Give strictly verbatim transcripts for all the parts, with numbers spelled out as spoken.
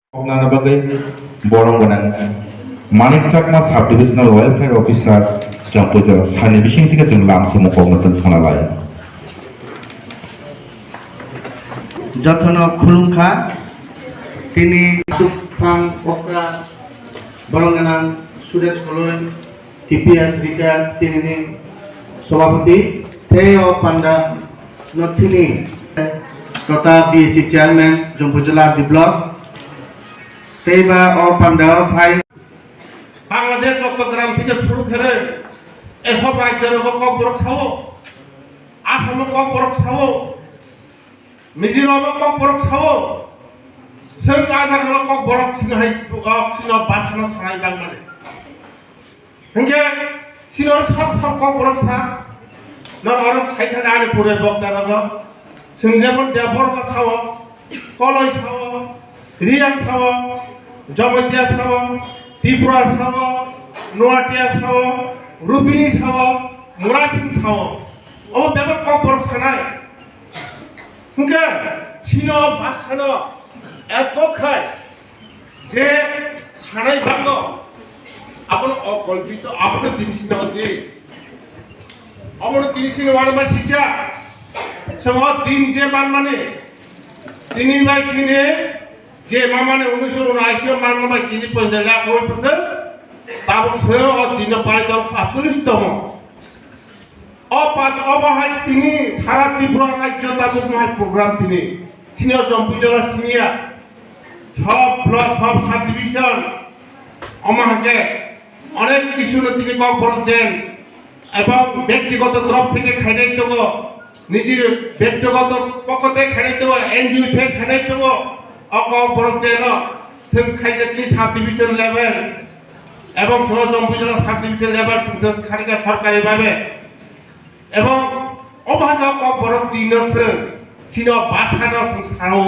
Koknana bagwi borok gwnang Manik Chakma Sub Divisional Welfare Officer Jampui jora sani bising thike chwng lam samung kokno chwng khna lai. Jotono khulumkha tini Sukhang Okra borok gwnang Suresh Koloi T P S retired tinini sobhapati tei o panda no tini tata B H C chairman Jampui jora D block tei ba o panda o phai Bangladesh Chottogram thike suru khere esob rajyo rogo kokborok sao, Asamo kokborok sao, Mizoramo kokborok sao, chwng a jaga kokborok sino hai, sino basano sanai bangmani. Hinkhe sino sab sab kokborok sa, nor orok sai thaka ani pure bokta rogo. Chwng jemon Debbarma sao, Koloi sao, Reang sao, Jamatia sao, Tripura sao, Noatia sao, Rupini sao, Murasing sao. Omo bebak kokborok sanai. Hinkhe sino basano ekok khai je sanai bango abono okolpito, abono tini sino di. Obono tini sino wano ma sisa. Somo din je manmani tini bai chini je mamani unisho unaisho manma bai tini ponjai lakh hoi pasa. Tabuk seo o dino pai dol pachulis tomo. O pach, o bahai tini sara Tripura rajyo tabuk mahai program tini. Sini o Jampui jora siniya. Sob block, sob subdivision. Omo hake onek kisu no tini kokborok den. Ebong bektigoto torof theke khainai tongo. Nijir bektigoto pokko theke khainai tongo. N G O theke khainai tongo. O kokborok den no. Chwng khaina tini subdivision level. Ebong soro Jampui jora subdivision level sungsa kharika sorkari babe. Ebong o bahai kokborok din no sung sino basa no sung sao.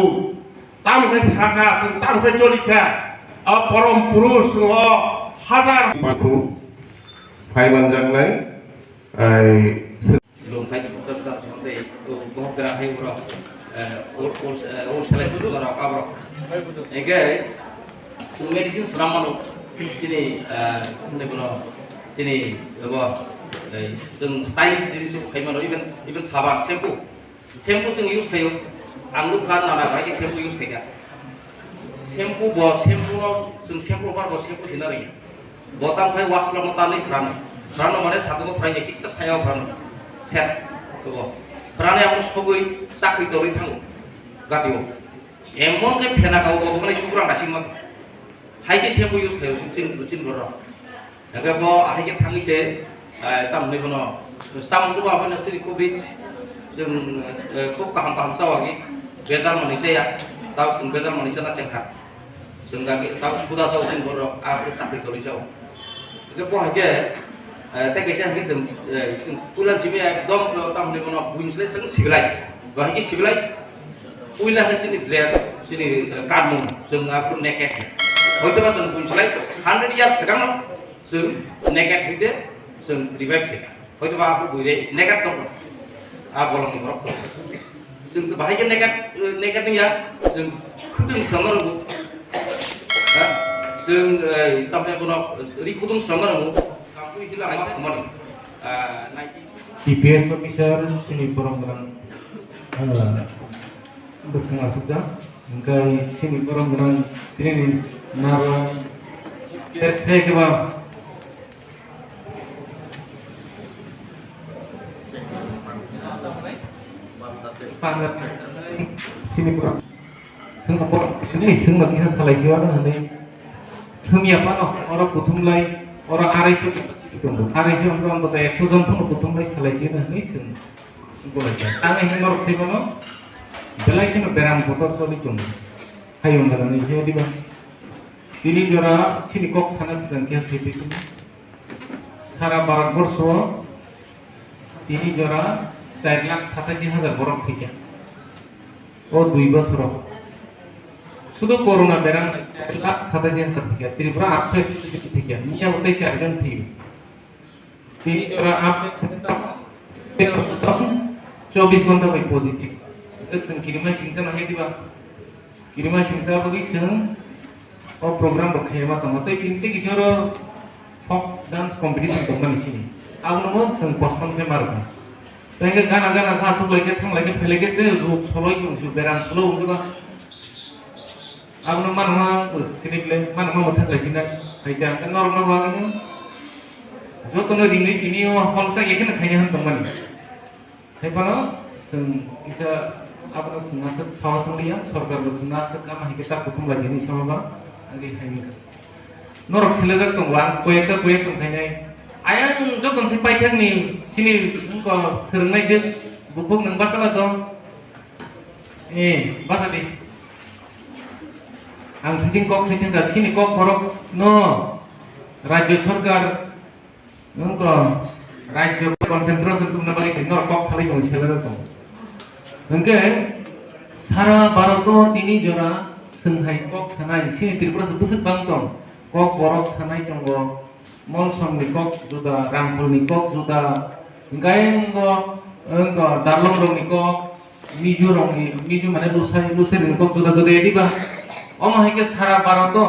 Tam khe saka sung tam khe choli kha. O porom purush sung o hajar. Pathu phai manjaknai ai Lung phai tong kha, tei bohok gra hai borok, eh, ur, ur, eh, ur selai borok, aborok. Ege, chwng medicine swnam mano, chini, eh, hwnwi bono, chini, abo, eh, chwng stylish jinis khai mano, even, even saban, shampoo. Shampoo chwng use khaio. Ang nukha nana bai khe shampoo use khaikha. Shampoo bo, shampoo no, chwng shampoo bar bo shampoo sina rwya. Bo tamo khai wash rok no tanwi phrano. Phrano mane satung o phrai ya kisa saya phrano. Set. Bo. Phrano abo sogwi chakri torwi thango. Gati o. Emon khe phena ka bo mane sukrang asing ma. Hai khe shampoo use khaio chin, chin borok. Hingke bo ahai khe thangwi se, eh, tamo hinwi bono samung bo abono chini covid chwng, eh, khub kaham kaham chawagi bejal manwi chaya, tamo chwng bejal manwi chana chengkha. Chwng da tamo suda chao chwng borok a chakri tolwi chao. Hingke bo hai khe, eh, tei kaisa hingke chwng, eh, chwng puila chimi ekdom tamo hinwi bono buini slai chwng siglai. Bo hai khe siglai. Puila hingke chini dress, chini, eh, kanmung, chwng a naked. Hoytoba chwng buini slai hundred years swkangno Chwng naked hwnkhe chwng revive khe. Hoytoba abo buire naked tongkha. A bolongni borok. Chwng bahai khe naked, naked wngya, chwng khudung swrwngno rwngo. Ha? Chwng, eh, tamni bono ri khudung swrwngno rwngo. Kampui hila hai thumani. Ah, ninety. C P S officer chini borok gwnang, ah, bwswng asukjak. Hingke chini borok gwnang tini ni naro tei khe ba Sini pura. Sini pura. Ini sini lagi salai siwa na sini. Hum ya pano, oro kuthum lai, oro arai so tongo. Arai so tongo, tongo, ekso jon pano kuthum lai salai siwa na sini sini. Bolai sa. Tang ini norok sai pano. Belai kino beram kotor soli tongo. Hayung dalam ini siwa diba. Tini jora sini kok sana sedang kia sipi sini. Sara Bharat borsho tini jora char lakh satashi hajar borok thwikha. O dui bosoro. Sudu corona beram char lakh satashi hajar thwikha. Tripura atso ekso thwikha. Miya bo tei char jon thwi. Tini jora update thwkha. Tero sutam chobbish ghonta bai positive. Tei chwng kirima singcha nangya diba? Kirima singcha bagwi chwng O program rok khaima tongo. Tei tini tei kisa oro folk dance competition tongmani sini. Abono bo chwng postpone khe ma rwkha. Tei hwnkhe gana gana khe aswk lai khe thang lai khe phai lai khe se ruk soloi tong si beram solo wngkhe ba. Abono manma sini le manma mwthang lai sina. Hai khe ang norok no ba jotono ringwi tini o hol sa ye khe khaina han tongmani. Hai phano chwng kisa abono chwng aswk sawa chwng liya, sorkar bo chwng aswk ama hai khe ta kuthum lai tini sawa ba, agi hai wngkha. Norok selejak tongo, ang koi ekta koi song khainai. Ayang joto se paithak ni sini wngkha swrwngnai je bukhuk nwng bachalato. Eh, bachadi. Ang sijing kok sai thangkha, sini kok borok no Rajya Sorkar Nokho Rajya Concentration tubuna bagwi se norok kok salai tongo, selai tongo. Hwnkhe sara Bharoto tini jora chwng hai kok sanai, sini Tripura se bwswk bang tong, kok borok sanai tongo, Molsomni kok juda, Rangpholni kok juda, hwnkhe wngkha, wngkha Darlongrokni kok, Mizo rokni, Mizo mane Lusai, Lusai rokni kok juda juda ya diba? Omo hai khe sara Bharoto